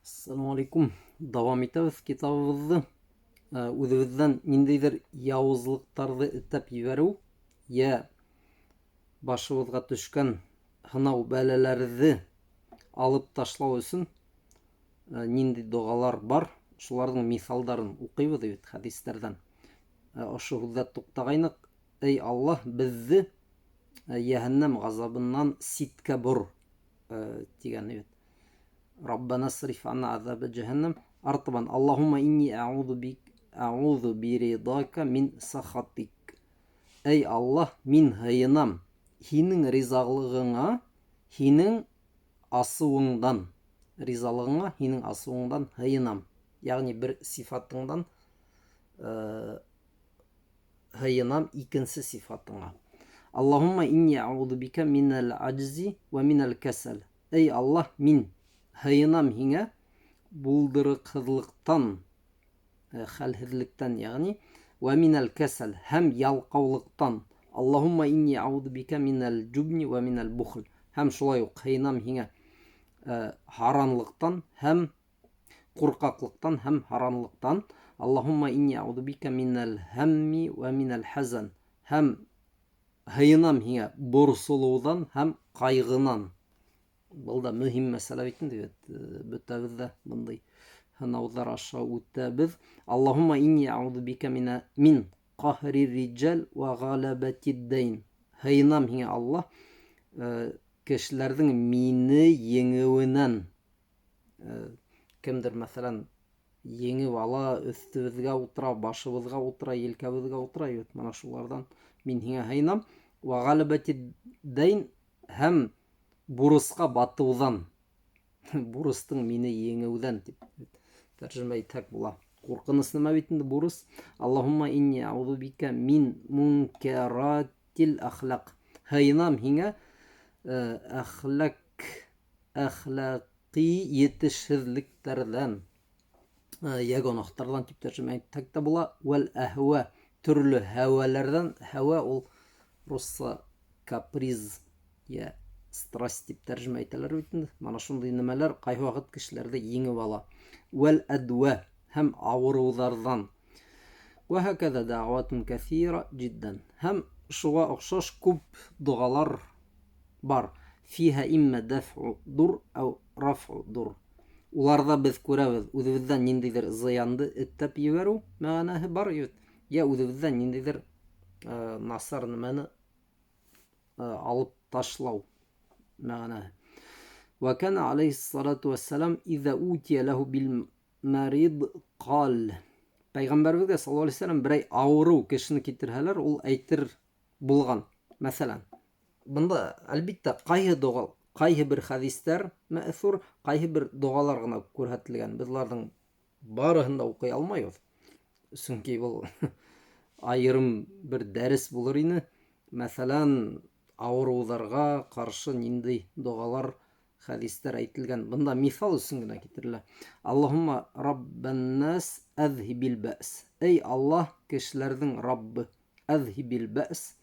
Ассаламу алейкум. Дауам итәбеҙ китабыбыҙҙы. Үҙебеҙҙән ниндәйҙер яуызлыҡтарҙы этәп ебәреү йә башыбыҙға төшкән һынау бәләләрҙе алып ташлау өсөн ниндәй доғалар бар, шуларҙың миҫалдарын уҡыйбыҙ бит хәдистәрҙән. Ошо һүҙҙә туҡтағайныҡ. Эй Аллаһ, беҙҙе йәһәннәм ғазабынан ситкә бор тигән бит. Раббана сриф анна азаба джәһәннәм. Артабан Аллаһумма инни аъузу бик аъузу биридaka мин сахатик. Эй Аллаһ, мин һыйынам һинең ризалығыңа, һинең асыуыңдан. Ризалығыңа, һинең асыуыңдан һыйынам. Ягъни бер сифатыңдан һыйынам икенсе сифатыңа. Аллаһумма инни аъузу бика минәл аджзи ва минәл кәсәл. Эй Аллаһ, мин һыйынам һиңә булдырыҡһыҙлыҡтан, хәлһеҙлектән, ягъни ва минәл кәсәл һәм ялҡаулыҡтан. Аллаһумма инни аъузу бика минәл джубни ва минәл бухл. Һәм шулай уҡ һыйынам һиңә һаранлыҡтан һәм ҡурҡаҡлыҡтан һәм һаранлыҡтан. Аллаһумма инни аъузу бика минәл һәмми ва минәл хазан. Һәм һыйынам һиңә борсолоуҙан һәм ҡайғынан. Был да мөһим мәсьәлә бит инде, бөтәбеҙ ҙә бындай һынауҙар аша үтәбеҙ. Аллаһумма инни аъузу бика мин ҡаһри риджал ва ғалабатид дайн. Һыйынам һиңә Аллаһ, кешеләрҙең мине еңеүенән. Кемдер, мәҫәлән, еңеп ала, өҫтөбөҙгә ултыра, башыбыҙға ултыра, елкәбеҙгә ултыра, бит мына шуларҙан мин һиңә һыйынам. Ва ғалабатид дайн һәм бурысҡа батыуҙан, бурыстың мине еңеүҙән тип тәржемә итһәк була. Ҡурҡыныс нәмә бит инде бурыс. Аллаһумма инни аъузу бика мин мункаратил ахлаҡ. Һыйынам һиңә әхлаҡи етешһеҙлектәрҙән, йә гонаһтарҙан тип тәржемә итһәк тә була. Вәл әһвә, төрлө һәүәләрҙән. Һәүә ул русса каприз йә страсть тип тәржемә итәләр бит инде. Мана шундай нәмәләр ҡайһы ваҡыт кешеләрҙе еңеп ала. Вәл әдүә һәм ауырыуҙарҙан. Вә һәкәҙә дәғүәтун кәҫира җиддән. Һәм шуға оҡшаш күп доғалар бар. Фиһә иммә дәфъу дур әү рафъу дур. Уларҙа беҙ күрәбеҙ үҙебеҙҙән ниндәйҙер зыянды эттәп ебәреү мәғәнәһе бар бит, йә үҙебеҙҙән ниндәйҙер насар нәмәне алып ташлау мәғәнәһе. Вә кәнә алейһиссалату вәссәлам иза утия ләһу бил марид ҡал. Пәйғәмбәребеҙгә саллаллаһу алейһи вәсәлләм берәй ауырыу кешене китерһәләр, ул әйтер булған. Мәҫәлән, бында әлбиттә ҡайһы доға, ҡайһы бер хәдистәр мәҫур, ҡайһы бер доғалар ғына күрһәтелгән. Беҙ уларҙың барыһын да уҡый алмайбыҙ. Сөнки был айырым бер дәрес булыр ине. Мәҫәлән, ауырыуҙарға ҡаршы ниндәй доғалар, хәдистәр әйтелгән. Бында миҫал өсөн генә китерелә. Аллаһумма раббан нас әҙһибил бәс. Эй Аллаһ, кешеләрҙең Раббы, әҙһибил бәс,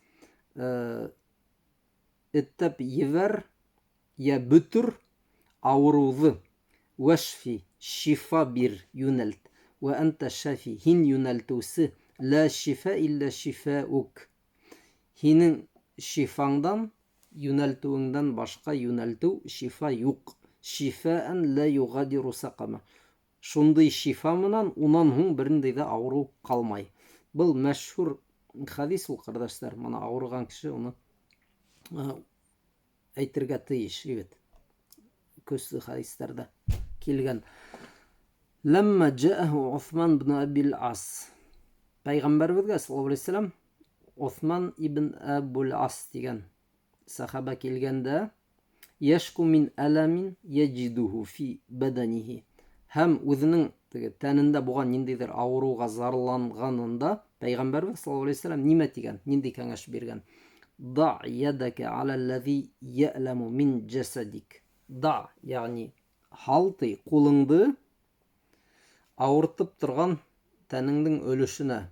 эттәп ебәр йә бөтөр ауырыуҙы. Вәшфи, шифа бир, йүнәлт. Вә әнтә шафи, һин йүнәлтеүсе. Лә шифа илля шифаук. Һинең шифаңдан, йүнәлтеүеңдән башҡа йүнәлтеү шифа юҡ. Шифаан лә юғадиру сәҡәмә. Шундай шифа менән унан һуң бер ниндәй ҙә ауырыу ҡалмай. Был мәшһүр хәдис ул, ҡәрҙәштәр. Мына ауырыған кеше уны әйтергә тейеш, егет. Көслө хәдистәрҙә килгән. Ләммә джаәһу Уҫман ибн Әбил Ас. Пәйғәмбәребеҙгә саллаллаһу алейһи вәсәләм Уҫман ибн Әбул Ас тигән сәхәбә килгәндә, яшку мин әләмин яҗидуху фи бәдәнихи. Һәм үҙенең теге тәнендә булған ниндәйҙер ауырыуға зарланғанында Пәйғәмбәребеҙ саллаллаһу алейһи вәсәләм нимә тигән, ниндәй кәңәш биргән? Да ядака аля ллази я'ламу мин джасадик. Да, ягъни һал ти ҡулыңды ауыртып торған тәнеңдең өлөшөнә.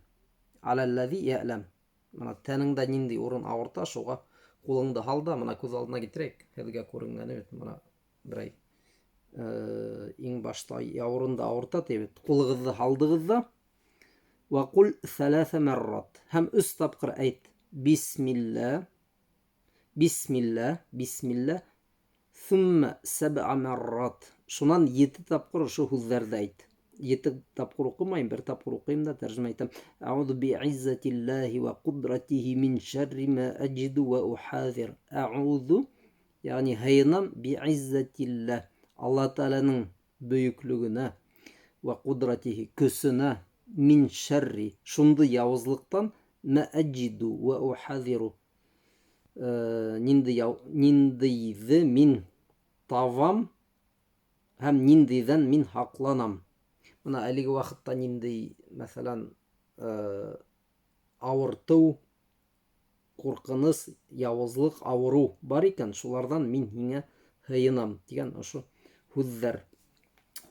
Аля ллази я'лам. Мына тәнеңдә ниндәй урын ауырта, шуға ҡулыңды һал да, мына күҙ алдына китерәйек, һеҙгә күренгәне бит, мына берәй Иң башта яурында ауырта тип, ҡулығыҙҙы һалдығыҙ ҙа, вә ҡул сәләсә мәррат, һәм 3 тапҡыр әйт: бисмилла, бисмилла, бисмилла, thumma сәбә мәррат. Шунан 7 тапҡыр ошо һүҙҙәрҙе әйт. 7 тапҡыр уҡымайым, 1 тапҡыр уҡыйым да тәржемә итәм. Әғуҙу биғиззәтилләһи вә ҡудратиһи мин шәрри мә әджиду вә ухаҙир. Әғуҙу, ягъни һыйынам, биғиззәтилләһ, Аллаһ Тәғәләнең бөйөклөгөнә, вә ҡудратиһи, көсөнә, мин шәрри, шундай яуызлыҡтан, мә әджиду вә ухаҙиру, ниндәйҙе мин табам һәм ниндәйҙән мин һаҡланам. Бына әлеге ваҡытта ниндәй, мәҫәлән, ауыртыу, ҡурҡыныс, яуызлыҡ, ауырыу бар икән, шуларҙан мин һиңә һыйынам тигән ошо һүҙҙәр.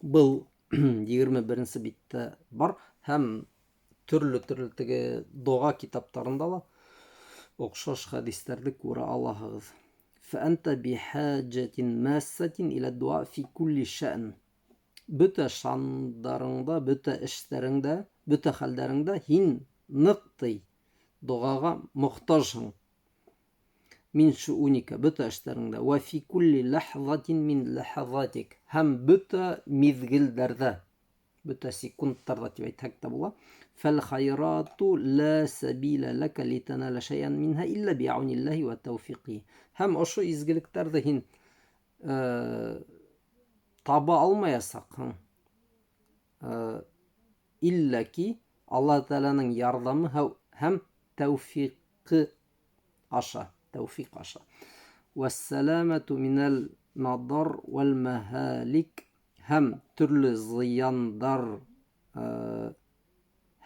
Был 21-нсе биттә бар һәм төрлө-төрлө теге доға китаптарында ла оҡшаш хәдистәрҙе күрә алаһығыҙ. Фәәнтә бихәжәтин мәссәтин илә дуа фи кулли шән. Бөтә шандарыңда, бөтә эштәреңдә, бөтә хәлдәреңдә һин ныҡтый доғаға мохтажһың. Мин шууника, бөтә эштәреңдә. Вә фи кулли ләхзатин мин ләхазатик. Һәм бөтә миҙгелдәрҙә, бөтә секундтарҙа тип әйтһәк тә була. Фәл хайрату ла сәбилә ләкә литәнәлә шәйән минһә илля биаунилләһи вә тәүфиқи. Һәм ошо изгелектәрҙе һин таба алмаясаҡһың. Илля ки Аллаһ Тәғәләнең ярҙамы һәм тәүфиҡы аша, тәүфиҡ аша. Вәссәләмәту минәл надар вәл мәһәлик. Һәм төрлө зыяндар,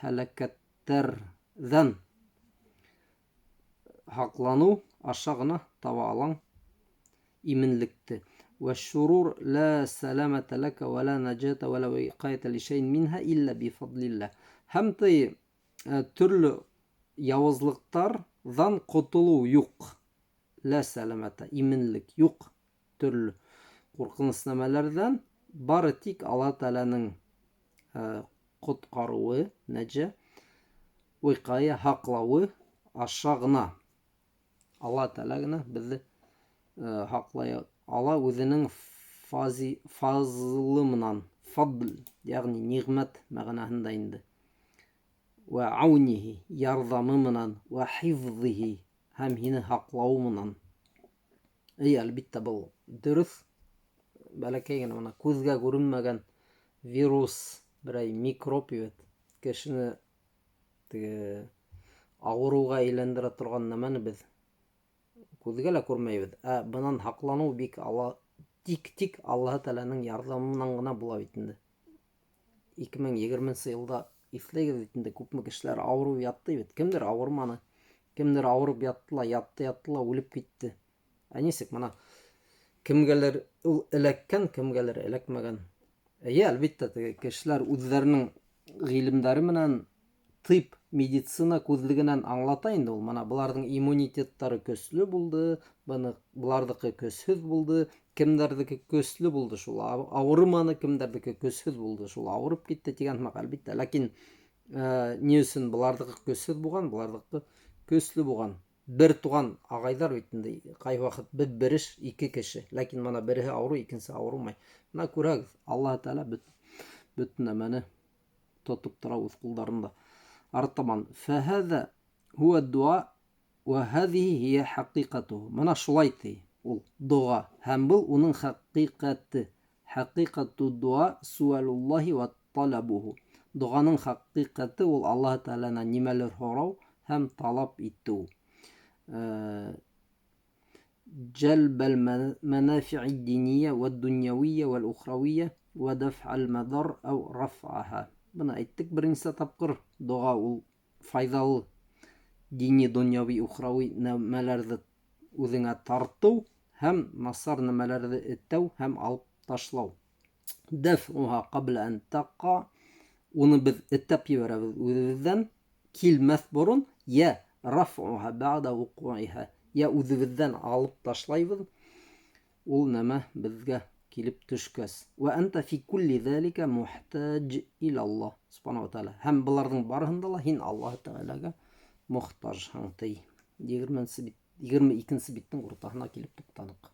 һәләкәттәрҙән һаҡланыу аша ғына таба алаң именлекте. Вәшшурур ла сәләмәтә ләкә вә ла наҗата вә ла виҡаята лишәйин минһа илля бифадлилlah. Һәм төрлө яуызлыҡтарҙан ҡотолоу юҡ. Ла сәләмәтә, именлек юҡ. Төрлө ҡурҡыныс нәмәләрҙән бары тик Аллаһ Тәғәләнең ҡотҡарыуы, нәҗә, виҡая, һаҡлауы аша ғына. Аллаһ Тәғәлә генә беҙҙе һаҡлай ала үҙенең фазлы менән, фадл, ягъни ниғмәт мәғәнәһендә инде. Вә аунихи, ярҙамы менән, вә хифзихи, һәм һине һаҡлауы менән. Эй, әлбиттә, был дөрөҫ. Бәләкәй генә бына күҙгә күренмәгән вирус, берәй микроб бит, кешене теге ауырыуға әйләндерә торған нәмәне беҙ күҙгә лә күрмәйбеҙ. Ә бынан һаҡланыу бик Алла, тик Аллаһ Тәғәләнең ярҙамы менән генә була бит инде. 2020 йылда иҫләгеҙ бит инде, күпме кешеләр ауырып ятты бит. Кемдер ауырманы, кемдер ауырып ятты ла, ятты, ятты ла, үлеп китте. Ә нисек бына кемгәлер ул эләккән, кемгәлер эләкмәгән. Эйе, әлбиттә, теге кешеләр үҙҙәренең ғилемдәре менән тип медицина күҙлегенән аңлата инде ул. Мына быларҙың иммунитеттары көслө булды, быларҙыҡы көсһөҙ булды, кемдәрҙеке көслө булды, шул ауырыманы, кемдәрҙеке көсһөҙ булды, шул ауырып китте тигән һымаҡ, әлбиттә. Ләкин ни өсөн быларҙыҡы көсһөҙ булған, быларҙыҡы көслө булған? Бер туған ағайҙар бит инде, ҡай ваҡыт бер эш, ике кеше. Ләкин мына береһе ауырыу, икенсе ауырымай. Мына күрәгеҙ, Аллаһ Тәғәлә бөтөн нәмәне тотоп тора үҙ ҡулдарында. Артабан, фәһәҙә һуә дуа вә һәҙиһи һиә хәҡиҡәтуһу. Мына шулай ти ул доға. Һәм был уның хәҡиҡәте. Хәҡиҡәту дуа суалуллаһи вә талабуһу. Доғаның хәҡиҡәте ул Аллаһ Тәғәләнән нимәлер һорау һәм талап итеү. Джәлбәл мәнәфи'i диния вә дуньявия вәл ухравия вә дәф'әл мәдар әү раф'аһа. Бына әйттек бер нисә тапҡыр, доға ул файҙалы дини, донъяви, ухрави нәмәләрҙе үҙеңә тартыу һәм насар нәмәләрҙе этәү һәм алып ташлау. Дәф'уһа ҡабла ән таҡа, уны беҙ этәп ебәрәбеҙ үҙебеҙҙән килмәҫ борон, йә раф'уһа бәғдә вуҡуиһа, йә үҙебеҙҙән алып ташлайбыҙ ул нәмә беҙгә килеп төшкәс. Вә әнтә фи кулли залика мухтаҗ иля Аллаһ субхана ва тааля. Һәм боларҙың барыһында ла һин Аллаһ Тәғәләгә мохтажһың, ти. 20 бит, 22 биттең уртаһына килеп туҡтаныҡ.